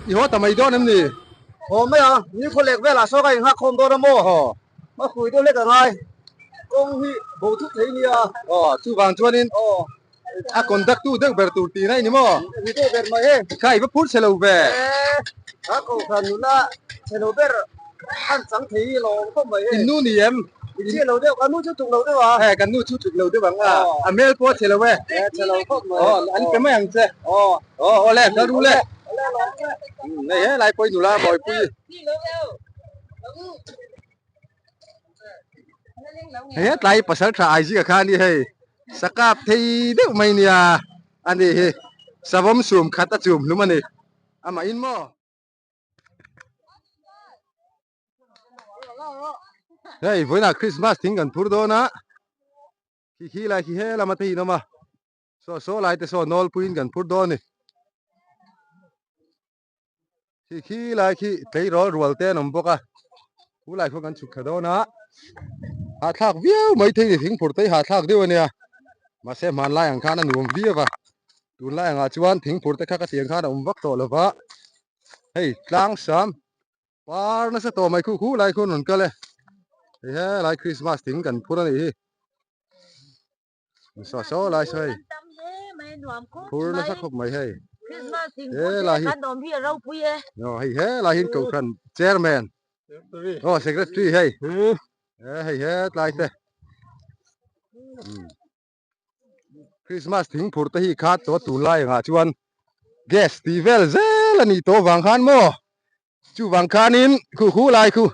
I haw ta mai dawn em ni? Haw mai a, ni khaw lek velah saw ka inghak khawm dawn a maw? Aw. Hma hrui deuh hlek a ngai. Kawng hi bo thut thei nia. Aw, chuvang chuanin Aw. a conduct tu deuh ber tur tihna i ni maw? Ni deuh ber mai e. Kha i va phur chhe lo ve. E, a kohhran nula chhe lo ber an chang thei hi lawm khawp mai e. In nu ni em? In chhe lo deuh, kan nu chu tluk lo deuh a. E, kan nu chu tluk lo deuh ang a, a hmel pawh a chhe lo e. E, chhe lo khawp mai. Aw, an pe mai ang che. Aw. Aw, awle, kal ru le. Nei he lai pawh i nula mawipui. He tlai pasal tha ai zika kha ani hei sakap thei deuh mai nia ani hi savawm sum khat a chum hlum ani amah in maw. Hei vawiinah Christmas thing kan phur dawn a khi khi lai khi he lama te in awm a saw saw lai te saw nawlpuiin kan phur dawn a ni. Khi khi lai khi tleirawl rual te an awm bawk a chu lai khaw kan chhuk thla dawn a hahthlak viau mai thei ni thingphur te hi hahthlak deuh a nia mahse hmanlai ang khan a nuam viau a tunlai angah chuan thingphur te kha ka tiang khan a awm vak tawh lo va hei tlang sam par nasa tawh mai khu khu lai khu an rawn kal e hei helai christmas thing kan phur a nih hi. Saw saw lai saw hei phur nasa khawp mai hei he lai hi aw hei he lai hi kohhran chairman aw secretary hei he hei he tlai te Christmas thing phur te hi kha tawh tunlai angah chuan gas tih vel zel a nih tawh vang khan maw Chuvang khanin khu khu lai khu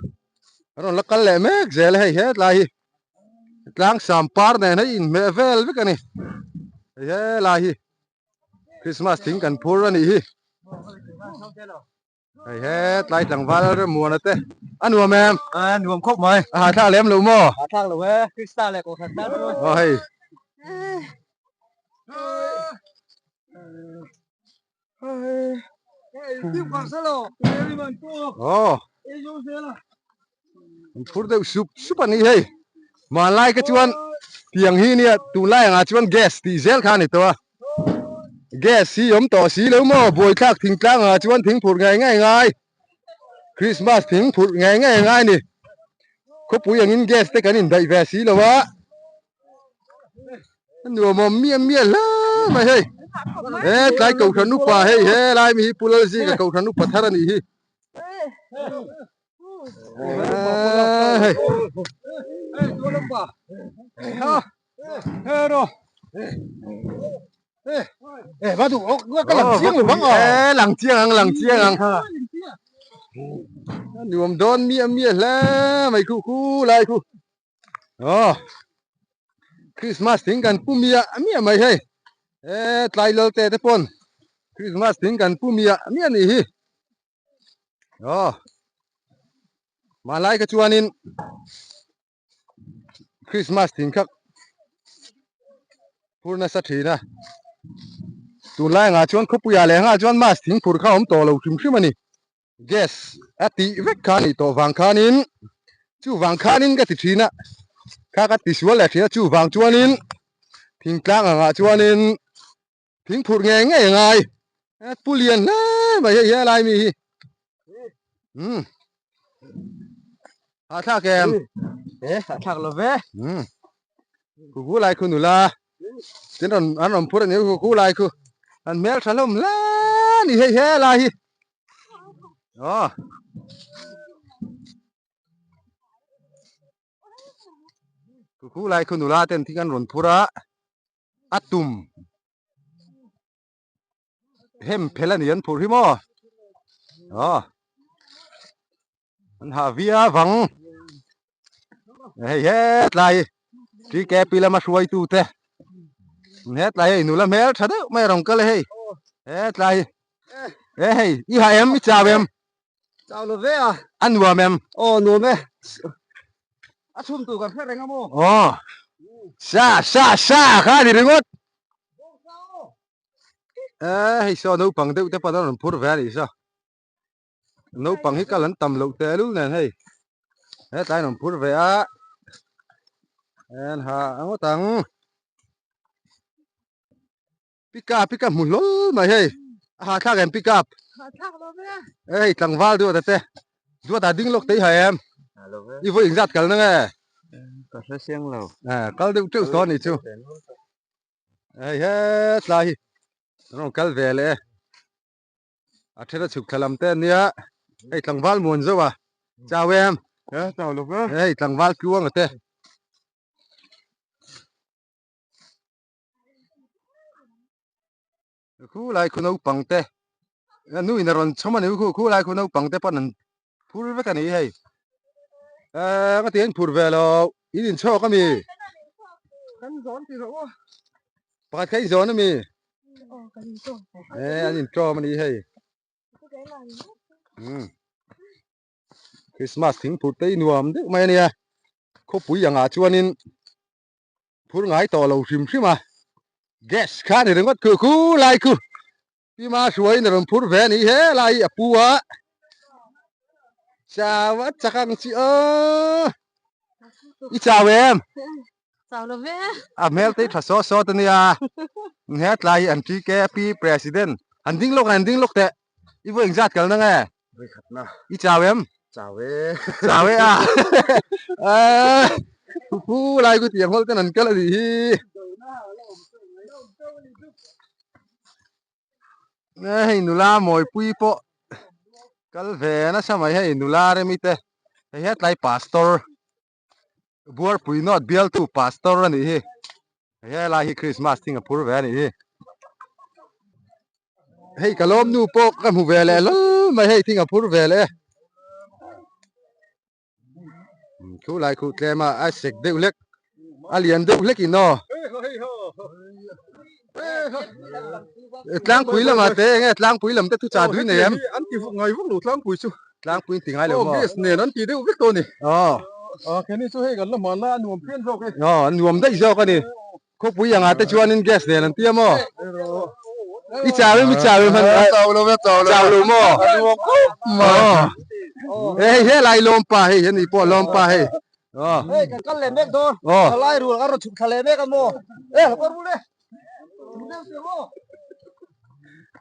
a rawn la kal leh mek zel a hei hetlai hi tlang sam par nen hei inhmeh vel vek a ni hei helai hi Christmas thing kan phur a nih hi hei hetlai tlangval Remmuana te a nuam em a nuam khawp mai a hahthlak lem lo maw hahthlak lo e Krista leh Kohhran tan chu aw hei Aw an phur deuh sup sup a ni hei hmanlai kha chuan tiang hi nia tunlai angah chuan gas tih zel kha a ni tawh a gas hi awm tawh si lo maw buaithlak thingtlang angah chuan thing phurh ngei ngei ngai Christmas thing phurh ngei ngei ngai a ni khawpui angin gas te kan indaih ve si lo a. Nuam awm miah miah hle mai hei he tlai kohhran upa hei he lai mi hi Pu Lalzinga kohhran upa thar a nih hi hei lang chiang ang lang chiang ang nuam dawn miah miah hle mai khu khu lai khu Aw Christmas thing kan pu miah miah mai hei he tlai lal te te pawn Christmas thing kan pu miah miah nih hi aw hmanlai kha chuanin Christmas thing kha phur nasa thin a tunlai angah chuan khawpuiah leh angah chuan mass thing phur kha a awm tawh lo hrim hrim a ni. Gas a tih vek kha a nih tawh vang khanin chu vang khanin ka ti thin a, kha ka ti sual leh thin a chu vang chuanin thingtlang angah chuanin thing phurh ngei ngei a ngai pu lian hle mai hei helai mi hi umm hahthlak em e hahthlak lo ve umm khu lai khu nula tin rawn an rawn phur a ni khu lai khu an hmel tha hlawm hle a ni hei helai hi. Aw. Khu lai khu nula ten thing an rawn phur a, a tum hem phel a ni an phur hi maw. Aw. An hah viau vang. Hei hetlai TKP lama hruaitu te hetlai hei nula hmel tha deuh mai a rawn kal a hei hetlai e hei i hah em i chau em chau lo ve a a nuam em aw nuam e a chhum tur kan hre reng a maw aw sa sa sa kha ni ringawt e hei saw naupang deuh te pawn a rawn phur ve a nih saw Naupang hi kal an tam loh teh lul nen hei hetlai an awm phur ve a en ha a ngawt ang pick up hi ka hmu hlawl mai hei a hahthlak em pick up. Hei tlangval duat te duat ah ding lawk te i ha em i vawi engzat kal na nge ka hre siang lo kal deuh teuh tawh anih chu hei hetlai hi rawn kal ve leh e a then a chhuk thla lam te ania hei tlangval muan zauh a chau em hei tlangval tluang a te. Khulai khu naupang te nu in a rawn chhawm a ni khu khulai khu naupang te pawn an phur vek a ni hei eee ka ti an phur ve lo in inchhawk a mi kan zawn ti rawh aw pakhat kha in zawn a mi eee an intawm a ni hei umm Christmas thingphur te hi nuam deuh mai a nia khawpui angah chuanin. Phur ngai tawh lo hrim hrim a, gas kha a ni ringawt khu khu lai khu pi ma hruaiin a rawn phur ve a ni he lai hi a pu a, chau a chak ang chi aw i chau em? Chau lo ve. A hmel te hi tha sawt sawt a nia, hetlai hi an TKP president an ding lawk an ding lawk teh. I vawi engzat kal na nge? Vawi khat na. I chau em? Chau e. Chau e a. Pu lai ku tiang hawlh ten an kal a nih hi. Hei nula Mawipui pawh kal ve nasa mai hei nula remi te hei hetlai pastor Buarpui nawt bialtu pastor a nih hi helai hi Christmas thing a phur ve a nih hi hei ka lawm nu pawh ka hmu ve leh lal mai hei thing a phur ve leh e khu lai khu tlem a a sek deuh hlek a lian deuh hlek in aw tlangpui lamah te enge tlangpui lam te thu chah dui nei em an ti ngai vak lo tlangpui chu tlangpui an ti ngai lo maw gas nen an ti deuh vek tawh a ni aw keini chu hei kan la hmanna a nuam phian zawk e aw a nuam daih zawk a ni khawpui angah te chuanin gas nen an ti a maw i chau em i chau em chau lo e chau lo chau lo maw a nuam khawp mai hei helai lawm pa hei ani pawh lawm pa hei Aw. Hei kan kal leh mek dawn. Aw. Thalai rual a rawn chhuk thla leh mek a maw. E lo kal rul e. Chhuk deuh teh maw.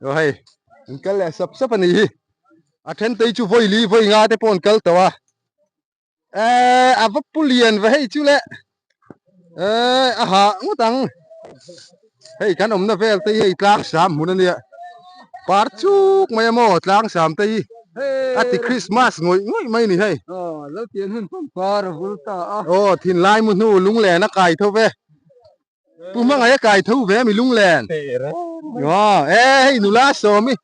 Aw hei an kal leh sap sap a ni hi. A then te chu vawi li vawi nga te pawh an kal tawh a. Eh a va pu lian ve hei chu le. Eh a hah ngawt ang. Hei kan awmna vel te hi hei tlang sam hmun a nia. Par chuk mai a maw tlang sam te hi. A ti Christmas ngawih ngawih mai a ni hei. Aw lo tian hun pawm par a vul ta a. Aw thinlai mu hnu lunglen a kai tho ve. Pu hmangaih a kai tho ve mi lunglen. Aw e hei nula sawm i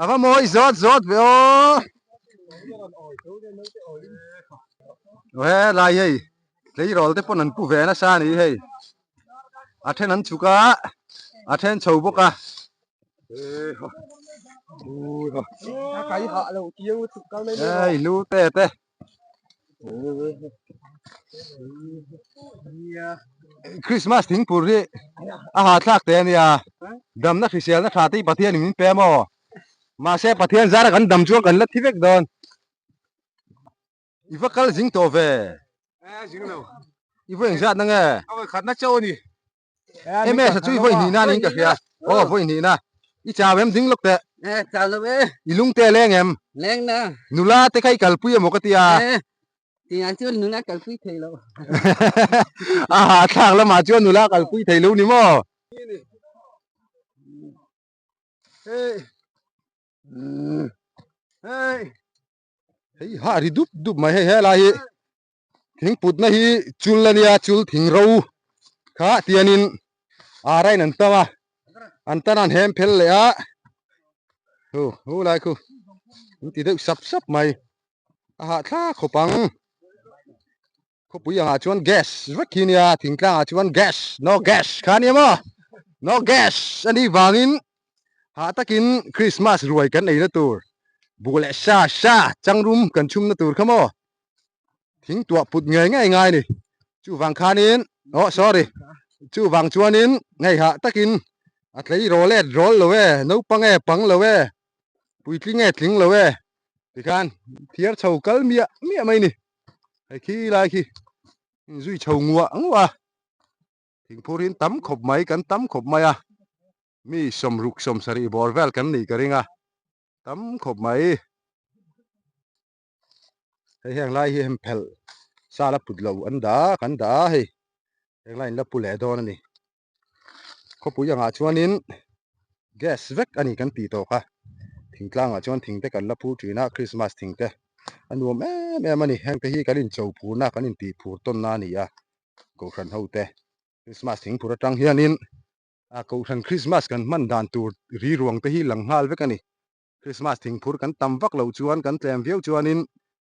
a va mawi zawt zawt ve aw. Aw he lai hei tleirawl te pawn an pu ve nasa a ni hei. A then an chhuk a, a then chho bawk a. Hei lu te te. Christmas thingpur hi a hahthlak teh a nia. Damna hriselna tha te hi Pathian in min pe maw? Mahse Pathian zara kan dam chuan kan la thi vek dawn. I va kal zing tawh ve. Eh zing lo. I vawi engzat na nge? A vawi khat na chauh a ni. MS a chu i vawi hnih na niin ka hria. Aw vawi hnih na. I chau em ding lawk teh. Eh chau lo e. I lung te leng em? Leng na. Nula te kha i kalpui emaw ka tia. Eh tiang chuan nula kalpui thei lo. A hahthlak lamah chuan nula kalpui thei lo ni maw? Hei. Hei. Hei ha ri dup dup mai hei helai hi thingputna hi chul a nia chul thing ro kha tianin ara in an tam a an tan an hem phel leh a hu hu lai khu an ti deuh sap sap mai a hahthlak khawp ang. Khawpui angah chuan gas vek hi nia thingtlang ah chuan gas no gas kha ania maw no gas a nih vangin hah takin Christmas ruai kan ei na tur buh leh sa sa changrum kan chhum na tur kha maw thing tuah put ngei ngei ngai ni chuvang khanin oh sorry chuvang chuanin hei hah takin a tlei rawl e rawl lo e naupang e pang lo e puitling e tling lo e tikhan thiar chho kal miah miah mai ni. Hei khi lai khi zui chho nguah nguah a thingphur hi tam khawp mai kan tam khawp mai a mi sawmruk sawmsarih bawr vel kan nih ka ring a. Tam khawp mai. Hei heng lai hi hem phelh sa la put lo an dah a kan dah a hei heng lai in la pu leh dawn a ni. Khawpui angah chuanin gas vek a ni kan tih tawh kha thingtlangah chuan thing te kan la phur thin a Christmas thing te a nuam em em a ni. Heng te hi kan incho phurna kan intih phur tawnna a ni a kohhran ho te Christmas thing phur atang hianin a kohhran Christmas kan hman dan tur ri ruang te hi lang nghal vek a ni. Christmas thingphur kan tam vak loh chuan kan tlem viau chuanin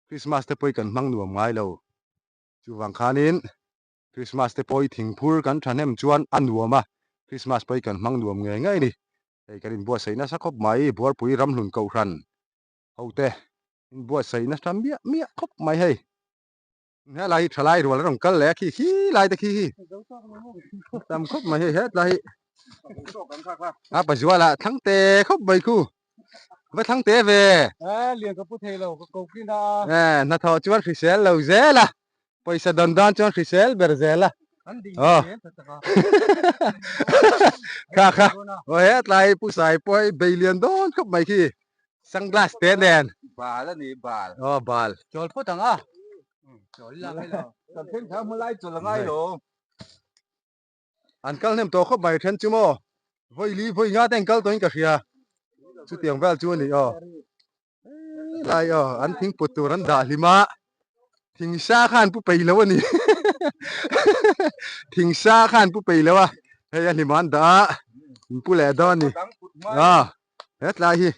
Christmas te pawh hi kan hmang nuam ngai lo. Chuvang khanin Christmas te pawh hi thingphur kan thahnem chuan a nuam a, Christmas pawh hi kan hmang nuam ngei ngei a ni. Hei kan inbuatsaih nasa khawp mai, Buarpui Ramhlun Kohhran hote inbuatsaih nasa miah miah khawp mai hei. Helai hi thalai rual a rawn kal leh a khi khi lai te khi hi tam khawp mai hei hetlai hi a pazuala thlang te khawp mai khu va thlang te ve lian ka pu thei lo ka ko khin a e hnathawh chuan hrisel lo zel a pawisa dawn dawn chuan hrisel ber zel a kha kha aw hetlai pu sai pawh hei bei lian dawn khawp mai khi Sunglass te nen. Bal a ni bal. Aw bal. Chawl phawt ang a. Chawl ila ngai lo. Kan thleng thang hma lai chawl a ngai lo. An kal hnem tawh khawp mai then chu maw. Vawi li vawi nga te an kal tawhin ka hria. Chutiang vel chu a ni aw. Lai aw an thing put tur an dah hlim a. Thingsa kha an pu peih lo a ni. Thingsa kha an pu peih lo a. Hei a hlim an dah a. An pu leh dawn a ni. Aw. Hetlai hi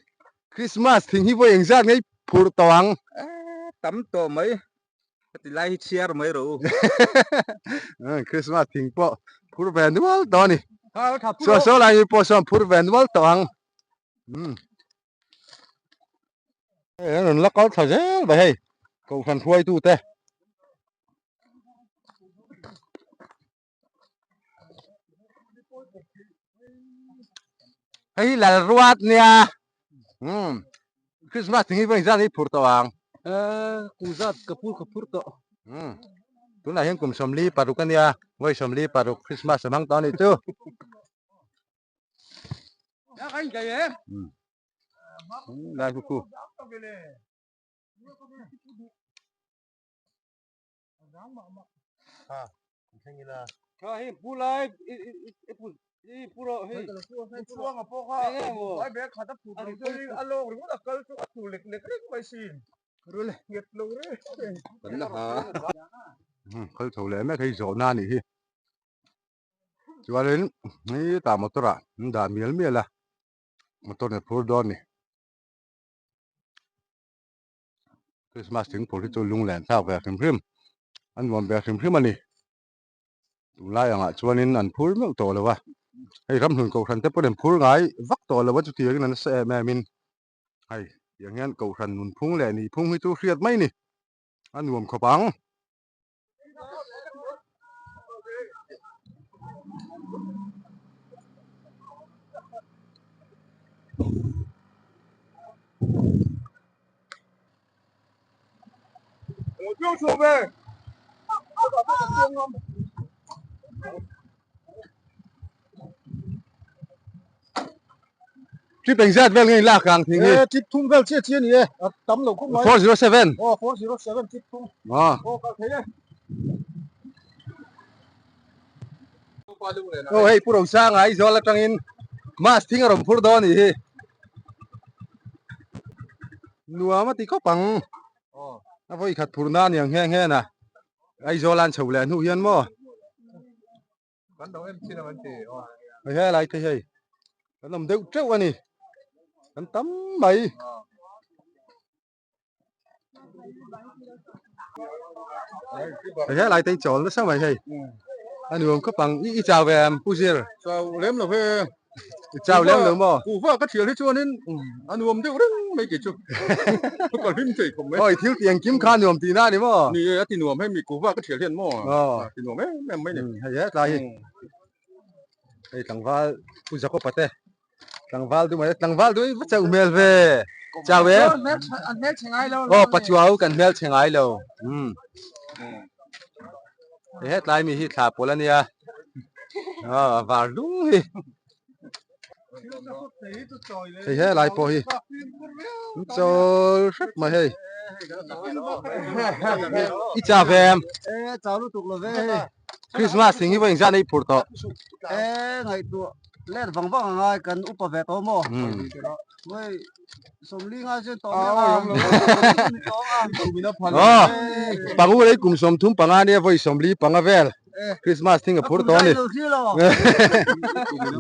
Christmas thing hi vawi engzat ngei phurh tawh ang. Tam tawh mai. Heti lai hi chhiar mai rawh u. Christmas thing pawh phur ve nual tawh a ni. Saw saw lai hi pawh sawn phur ve nual tawh ang. Hei an rawn la kal thla zel mai hei. Kohhran hruaitute. Hei hi lal ruat nia umm Christmas thing hi vawi zat hi phur tawh ang kum zat ka phur ka phur tawh umm tunah hian kum 46 ania vawi 46 Christmas a hmang tawh a nih chu umm lai khu khu. Kal chho leh mek hei zawhna a nih hi chuanin hetah motor ah an dah mial mial a motor in a phur dawn a ni. Christmas thingphur hi chu lunglen thlak ve hrim hrim a nuam ve hrim hrim a ni tunlai angah chuanin an phur meuh tawh lo a hei ramhlun kohhran te pawhin an phur ngai vak tawh lo a chutiangin an nasa em em in hei tiang hian kohhran nunphung leh nihphung hi chu hriat mai a ni a nuam khawp ang. Trip engzat vel nge in lak ang thing hi? E trip thum vel chiah chiah a ni e, a tam lo khawp mai. 407. Aw 407 trip thum. Aw. Aw kal thei e. Aw hei Pu Rosanga Aizawl atangin mask thing a rawn phur dawn a nih hi. Nuam a ti khawp ang. A vawi khat phur na aniang nghe nghe na. Aizawl an chho leh hnu hian maw. Kan lo em chin ang an ti aw. Hei he lai te hei. Kan awm deuh teuh a ni. Kan tam mai. Hei he lai te hi chawl nasa mai hei. A nuam khawp ang. I chau ve em Pu Zir? Chau lem lo he. I chau lem lo maw? Kuhva ka thial hi chuanin a nuam deuh reng mai kei chu. Ka hlim thei khawp mai. Aw i thil tih engkim kha a nuam tihna a ni maw? Ni e, a ti nuam hemi kuhva ka thial hian maw? Aw. A ti nuam em em mai ni. Hei hetlai hi. Hei tlangval Pu Jacob-a te tlangval duh mai tlangval duh hi va chauh hmel ve. Chau em? An hmel chhe ngai lo. Aw pachuau kan hmel chhe ngai lo. Hei hetlai mi hi thla pawl a nia. Aw a var lung hi. Hei he lai pawh hi an chawl hrep mai hei. I cha ve em? E chau lutuk lo ve hei. Christmas thing hi vawi engzat nei phur tawh? E ngaihtuah let vang vang angai kan upa ve tawh maw? Vawi sawmli nga chuan tawh mek a. Aw pangu lei kum 35 nia vawi 45 vel Christmas thing a phur tawh a ni.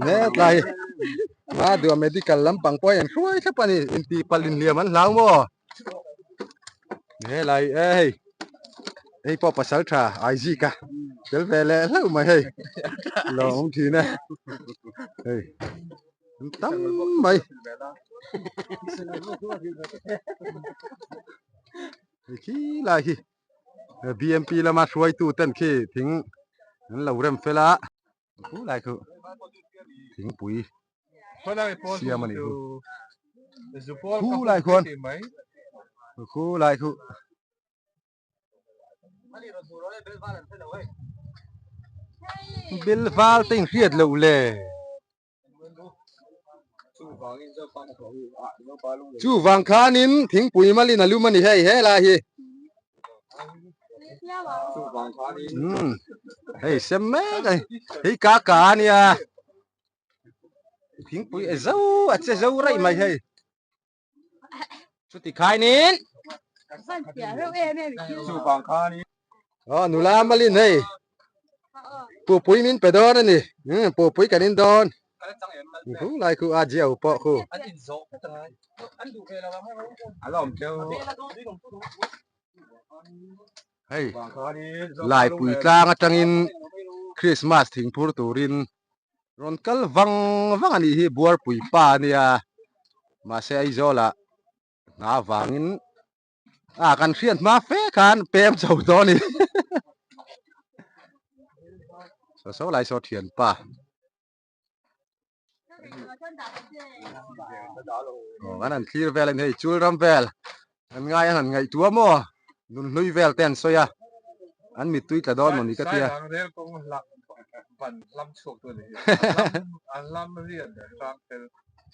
Hetlai a duh a medical lampang pawh a in hruai thlap a ni intihpalh inhliam an hlau maw? Helai e hei hei pawh pasal tha Isaac a tel ve leh hlauh mai hei lo awm thin e hei an tam mai hei khi lai hi BMP lama hruaitu ten khi thing an lo rem fel a. Khu lai khu thingpui siam a nih khu khu lai khuan khu lai khu bel val te inhriat loh le chuvang khanin thingpui malin a lum a ni hei helai hi. Hei sem mek a ni hei ka ka a nia thingpui e zo a che zo raih mai hei chuti khainin aw nula malin hei pupui min pe dawn a ni pupui kan in dawn. Khu lai khu a jiau pawh khu. Hei Laipui tlang atangin Christmas thingphur turin rawn kal vang vang a nih hi Buarpui pa a nia mahse Aizawlah hna avangin a kan hriat hma fe khan pem chho tawh a ni saw saw lai saw thianpa. Aw an han thlir vel a ni hei chul ram vel an ngai an han ngaihtuah maw nun hlui vel te an sawi a an mittui tla dawn maw ni ka tia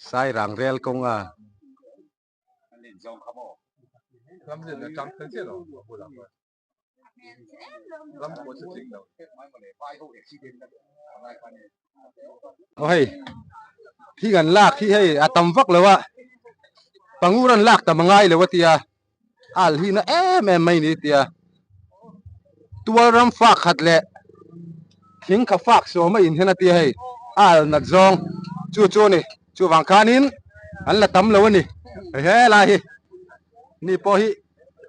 Sairang rel kawng a. Aw hei thing an lak hi hei a tam vak lo a pangur an lak tam a ngai lo a tia a al hi na em em mai ni tia tual ram fak khat leh thing kha fak sawm a inhen a tia hei a al nat zawng chu chu a ni chuvang khanin an la tam lo a ni hei helai hi ni pawh hi.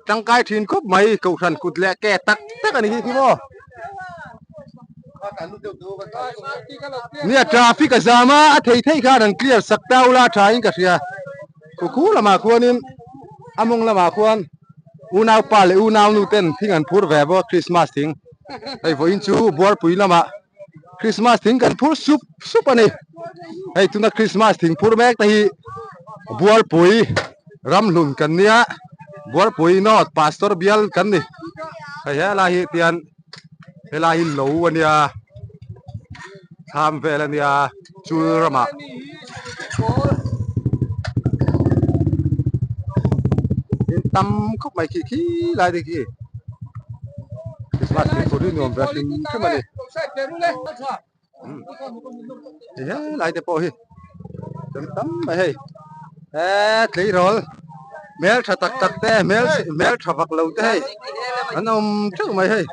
Tangkai thin khawp mai kohhran kut leh ke tak tak a ni hi khi maw. Nia traffic a zam a a thei thei khan an clear sak ta ula tha in ka hria. Khu khu lamah khuanin a mawng lamah khuan unau pa leh unau nu ten thing an phur ve bawk Christmas thing. Hei vawiin chu Buarpui lamah Christmas thing kan phur sup sup a ni. Hei tuna Christmas thing phur mek te hi Buarpui Ramhlun kan nia Buarpui North Pastor bial kan ni. Hei helai hi tian helai hi lo a nia thlam vel a nia chul ramah. In tam khawp mai khi khi lai te khi. Christmas thing phur hi nuam ve hrim hrim a ni. Hei helai te pawh hi tam tam mai hei eee tleirawl hmel tha tak tak te hmel hmel tha vak lo te hei an awm teuh mai hei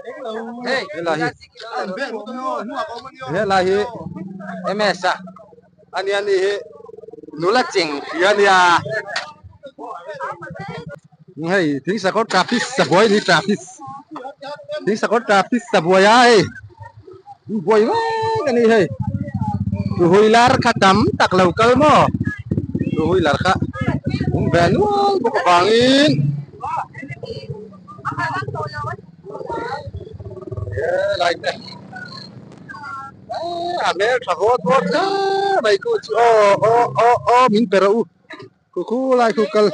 helai hi helai hi ms a ania ni hi nula cheng hria ania hei thing sakawr traffic sabuai ni traffic thing sakawr traffic sabuai a hei buai mek ani hei ruhui lar kha tam tak lo kal maw ruhui lar kha awm ve nual bawk avangin helai te. A hmel tha vawt vawt hle mai khu chu aw aw aw aw min pe rawh u khu khu lai khu kal